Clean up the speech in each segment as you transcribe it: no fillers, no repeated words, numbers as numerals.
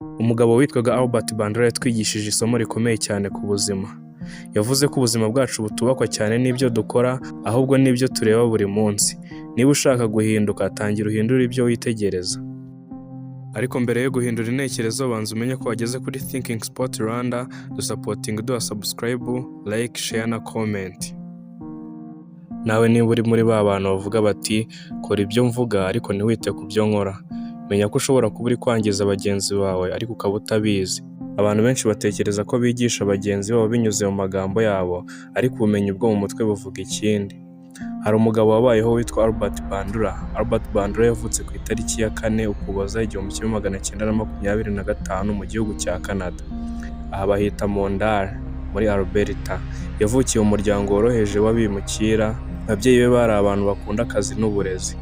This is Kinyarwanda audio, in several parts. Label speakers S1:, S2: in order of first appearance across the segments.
S1: Umugabo witwaga Albert Bandura yatwigishije isomo rikomeye cyane ku buzima. Yavuze ko ubuzima bwacu butubakwa cyane n'ibyo dukora, ahubwo n'ibyo tureba buri munsi. Niba ushaka guhinduka, tangira uhindure ibyo witegereza. Ariko mbere yo guhindura intekerezo, banza umenye ko wageze kuri Thinking Spot Rwanda. Dusupportinga uduha subscribe, like, share na comment. Nawe niba uri muri ba bantu bavuga bati "Kora ibyo mvuga ariko ntiwite ku byo nkora", menya ko ushobora kuba uri kwangiza bagenzi bawe ariko ukaba utabizi. Abantu benshi batekereza ko bigisha bagenzi babo binyuze mu magambo yabo, ariko ubumenyi bwo mu mutwe buvuga ikindi. Hari umugabo wabayeho witwa Albert Bandura. Albert Bandura yavutse ku itariki ya 4 Ukuboza 1925 mu gihugu cya Canada. Aha bahita Montreal muri Alberta. Yavukiye mu muryango woroheje w'abimukira, ababyeyi be bari abantu bakunda akazi n'uburezi.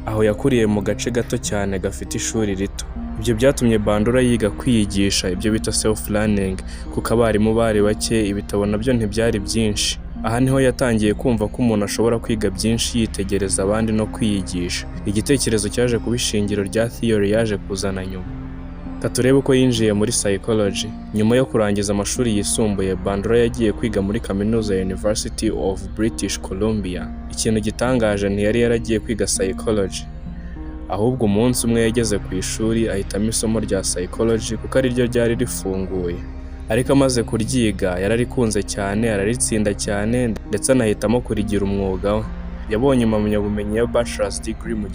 S1: Aho yakuriye mu gace gato cyane gafite ishuri rito. Ibyo byatumye Bandura yiga kwiyigisha, ibyo bita self learning, kuko abarimu bari bake, ibitabo nabyo ntibyari byinshi. Aha niho yatangiye kumva ko umuntu ashobora kwiga byinshi yitegereza abandi no kwiyigisha. Igitekerezo cyaje kuba ishingiro rya theory yaje kuzana nyuma. Reka turebe uko yinjiye muri psychology. Nyuma yo kurangiza amashuri yisumbuye, Bandura yagiye kwiga muri kaminuza ya University of British Columbia. Ikintu gitangaje, ntiyari yaragiye kwiga psychology. Ahubwo umunsi umwe yageze ku ishuri ahitamo isomo rya psychology kuko ariryo ryari rifunguye. Ariko amaze kuryiga yararikunze cyane, araritsinda cyane, ndetse anahitamo kurigira umwuga we. Yabonye impamyabumenyi ya Bachelor's degree mu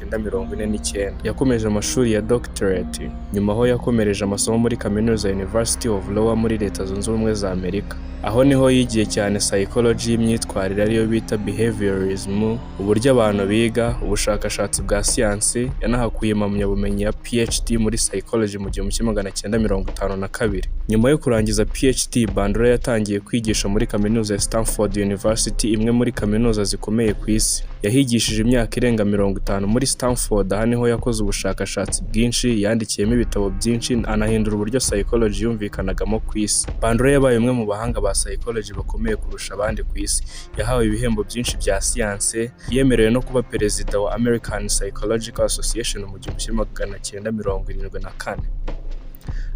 S1: 1949. Yakomeje amashuri ya doctorate nyuma, aho yakomereje amasomo muri kaminuza ya University of Iowa muri Leta Zunze Ubumwe za Amerika. Aho niho yigiye cyane psychology y'imyitwarire, ariyo bita behaviorism, uburyo abantu biga, ubushakashatsi bwa siyansi. Yanahakuye impamyabumenyi ya PhD muri psychology mu 1952. Nyuma yo kurangiza PhD, Bandura yatangiye kwigisha muri kaminuza ya Stanford University, imwe muri kaminuza zikomeye ku isi. Yahigishije imyaka irenga 50 muri Stanford. Aha niho yakoze ubushakashatsi bwinshi, yandikiyemo ibitabo byinshi, anahindura uburyo psychology yumvikanagamo ku isi. Bandura yabaye umwe mu bahanga ba psychology bakomeye kurusha abandi ku isi. Yahawe ibihembo byinshi bya siyanse, yemerewe no kuba perezida wa American Psychological Association mu 1974.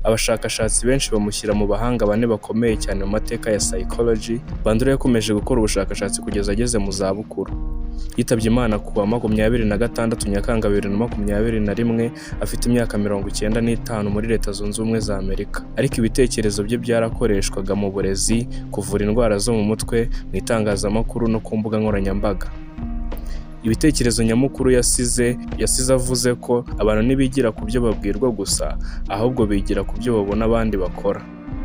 S1: Abashakashatsi benshi bamushyira mu bahanga bane bakomeye cyane mu mateka ya psychology. Bandura yakomeje gukora ubushakashatsi kugeza ageze mu zabukuru. Yitabye Imana ku wa 26 Nyakanga 2021, afite imyaka 95, muri Leta Zunze Ubumwe za Amerika. Ariko ibitekerezo bye byarakoreshwaga mu burezi, kuvura indwara zo mu mutwe, mu itangazamakuru no ku mbuga nkoranyambaga. Ibitekerezo nyamukuru yasize avuze ko abantu ntibigira ku byo babwirwa gusa, ahubwo bigira ku byo babona abandi bakora.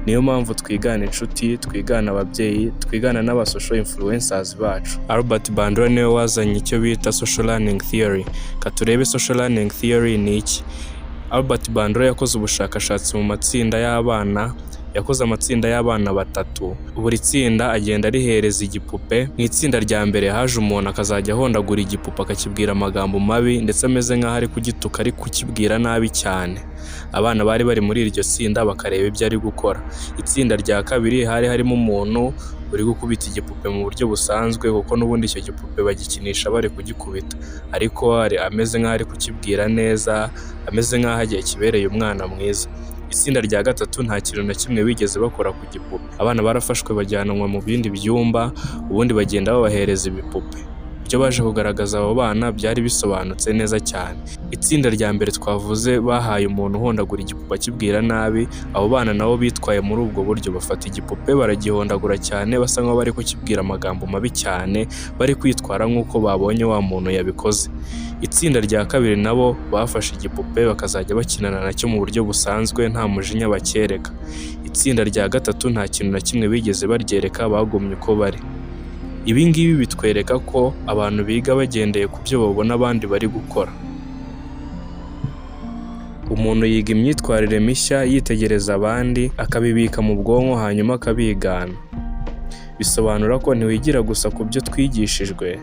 S1: Niyo mpamvu twigana inshuti, twigana ababyeyi, twigana n'aba social influencers bacu. Albert Bandura niwe wazanye icyo bita social learning theory. Ka turebe social learning theory ni iki. Albert Bandura yakoze ubushakashatsi mu matsinda y'abana. Yakoze amatsinda y'abana batatu, buri tsinda agenda arihereza igipupe. Mu itsinda rya mbere haje umuntu akazajya ahondagura igipupe, akakibwira amagambo mabi, ndetse ameze nk'aho ari kugituka, ari kukibwira nabi cyane. Abana bari bari muri iryo tsinda bakareba ibyo ari gukora. Itsinda rya kabiri hari harimo umuntu uri gukubita igipupe mu buryo busanzwe, kuko n'ubundi icyo gipupe bagikinisha bari kugikubita, ariko ameze nk'aho ari kukibwira neza, ameze nk'aho kibereye umwana mwiza. Itsinda rya gatatu nta kintu na kimwe bigeze bakora ku gipupe. Abana barafashwe bajyanwa mu bindi byumba, ubundi bagenda babahereza ibipupe. Ibyo baje kugaragaza abo bana byari bisobanutse neza cyane. Itsinda rya mbere twavuze bahaye umuntu uhondagura igipupe akibwira nabi, abo bana nabo bitwaye muri ubwo buryo, bafata igipupe baragihondagura cyane, basa nkaho bari kukibwira amagambo mabi cyane, bari kwitwara nk'uko babonye wa muntu yabikoze. Itsinda rya kabiri nabo bafashe igipupe bakazajya bakinana nacyo mu buryo busanzwe, nta mujinya bacyereka. Itsinda rya gatatu nta kintu na kimwe bigeze baryereka, bagumye uko bari. Ibi ngibi bitwereka ko abantu biga bagendeye ku byo babona abandi bari gukora. Umuntu yiga imyitwarire mishya yitegereza abandi, akabibika mu bwonko, hanyuma akabigana. Bisobanura ko ntiwigira gusa ku byo twigishijwe,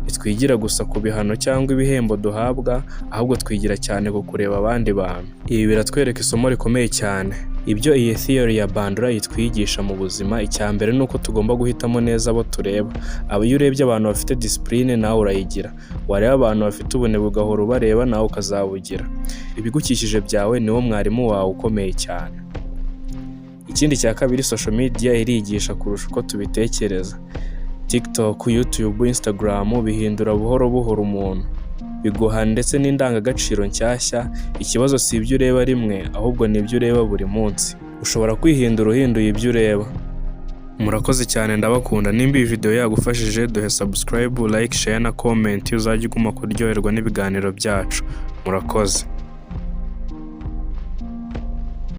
S1: ntitwigira gusa ku bihano cyangwa ibihembo duhabwa, ahubwo twigira cyane ku kureba abandi bantu. Ibi biratwereka isomo rikomeye cyane. Ibyo iyi theory ya Bandura itwigisha mu buzima, icya mbere ni uko tugomba guhitamo neza abo tureba. Aba iyo urebye abantu bafite discipline, nawe urayigira. Wareba abantu bafite ubunebwe, ugahora ubareba, nawe ukazabugira. Ibigukikije byawe niwo mwarimu wawe ukomeye cyane. Ikindi cya kabiri, social media irigisha kurusha uko tubitekereza. TikTok, YouTube, Instagram bihindura buhoro buhoro umuntu, biguha ndetse n'indangagaciro nshyashya. Ikibazo si ibyo ureba rimwe, ahubwo ni ibyo ureba buri munsi. Ushobora kwihindura uhinduye ibyo ureba. Murakoze cyane, ndabakunda. Nimba iyi video yagufashije, duhe subscribe, like, share na comment, uzajya uguma kuryoherwa n'ibiganiro byacu. Murakoze.